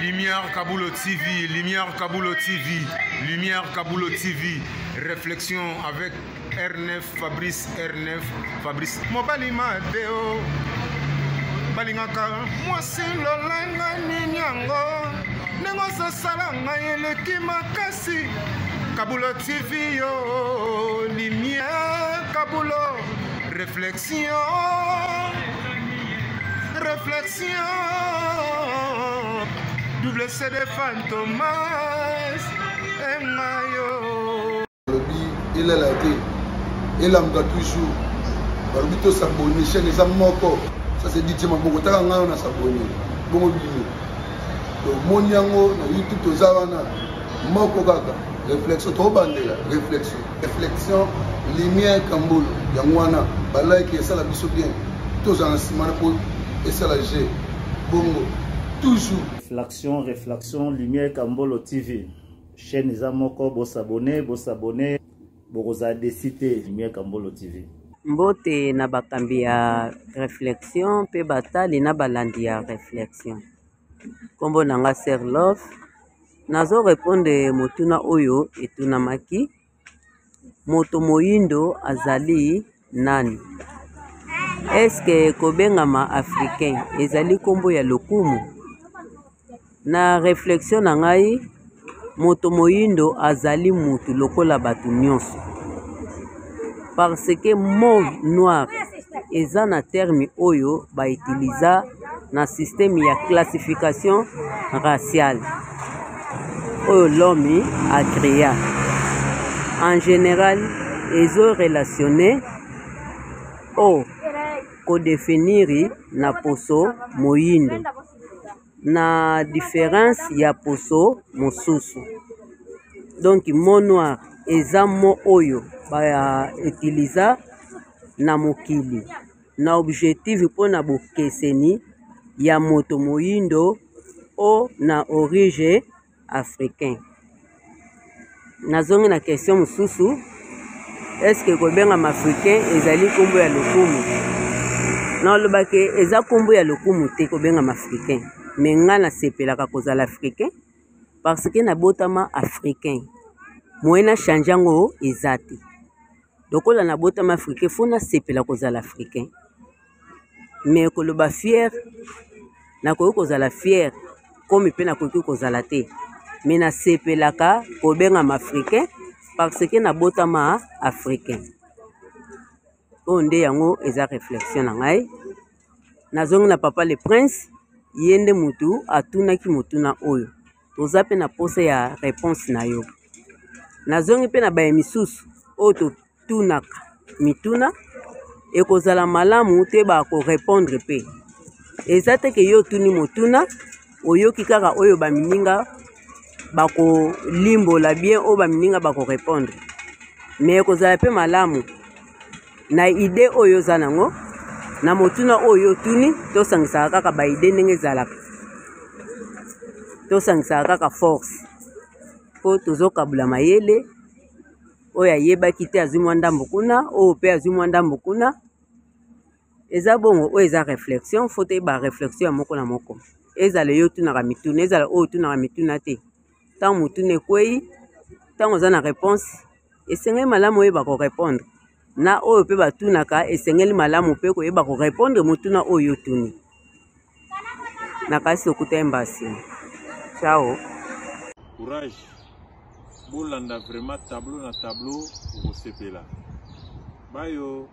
Lumière Kabulo TV, Lumière Kabulo TV, Lumière Kabulo TV. Réflexion avec R9 Fabrice R9 Fabrice. Mobali Mateo. balingaka mwasi lolenge nini yango ndenge ozosala ngai eleki makasi kabulo tv yo lumière kabulo réflexion réflexion double cd fantomas engayo balobi elala te elamuka toujours balobi tosabone chaîne eza moko ça c'est dj maboko taka ngai wana sabone bongo bino tomoni yango na youtube toza wana moko kaka réflexion tobandela réflexion réflexion lumière kambolo yango wana balike esala biso bien tozala na nsima na mpo esala g bongo toujours réflexion réflexion lumière kambolo tv chaîne eza moko bosabone bosabone bokozala desi te lumière kambolo tv mbote na bakambi ya réflexion mpe batali na balandi ya réflexion Nkombo na nga Sœur Love, nazo repondre motuna oyo etunamaki, moto moyindo azali nani? Est-ce que kobengama africain ezali nkombo ya lokumu? Na reflexion na ngai, moto moyindo azali mutu lokola bato nyonso parce que mot noir eza na terme oyo ba utiliza na système ya classification raciale oyo l'homme a créa. En général, ezo relationne o kodefiniri na poso moyindo na difference ya poso mosusu. Donc mot noir eza mot oyo ba utiliza na mokili na objectif mpo na bokeseni ya moto moyindo o na origine africain. Nazongi na question mosusu, est-ce kobengama africain ezali nkombo ya lokumu? Naloba ke eza nkombo ya lokumu te kobengama africain, me ngai nasepelaka kozala africain parce que nabotama africain, moyen na change yango eza te. Lokola nabotama africain, fo nasepela kozala africain. Me koloba fier, nakoki kozala fier komi mpe nakoki kozala te, me nasepelaka kobengama africain parce que nabotama africain. Oyo nde yango eza reflexion na ngai. Nazongi na papa le prince, ye nde mutu atunaki motuna oyo. Toza mpe na posa ya reponse na yo. Nazongi mpe na baye misusu oyo totunaka mituna, ekozala malamu toyebaka korepondre mpe. Eza te ke yo otuni motuna, oyoki kaka oyo bamininga bakolimbola bien, oyo bamininga bakorepondre. Me ekozala mpe malamu na idee oyo oza nango, na motuna oyo otuni, tosangisaka kaka ba idee ndenge ezalaka, tosangisaka kaka force mpo tozokabula mayele. Oyo ayebaki te azwi mwa ndambo kuna, oyo mpe azwi mwa ndambo kuna. Eza bongo, oyo eza reflexion, faut toyeba reflexion ya moko na moko. Ezala yo otunaka mituna, ezala oyo otunaka mituna te. Ntango motuna ekwei, ntango oza na reponse, esengeli malamu oyeba korepondre. Na oyo mpe batunaka, esengeli malamu mpe koyeba korepondre motuna oyo otuni. Nakasi lokuta ye mbasi. Ciao. Courage. Bolanda vraiment tableau na tableau okosepela. Bayo.